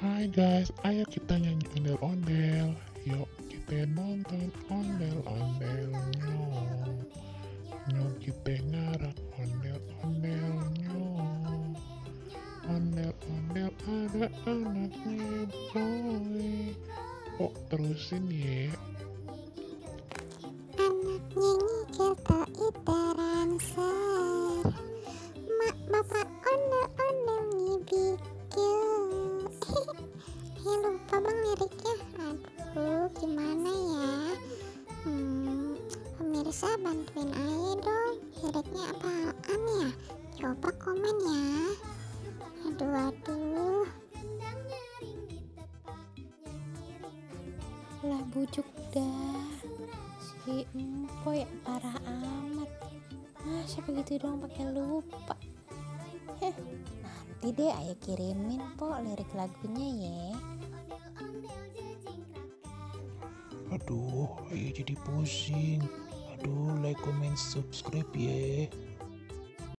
Hai guys, ayo kita nyanyi ondel-ondel. Yuk kita nonton ondel-ondel nyong. Nyong kita ngarak ondel-ondel nyong. Ondel-ondel ada anaknya boy. Oh terusin ya. Anaknya nyicil tak iteran ser. Mak bapak ondel-ondel ngibikil. Lupa bang liriknya. Aduh gimana ya. Pemirsa bantuin aja dong. Liriknya apaan ya? Coba komen ya. Aduh. Lah bujuk dah si empoy parah amat, masa begitu dong pakai lupa. Nanti deh ayah kirimin po lirik lagunya ya. Aduh, ayo jadi pusing. Aduh, like, comment, subscribe ya.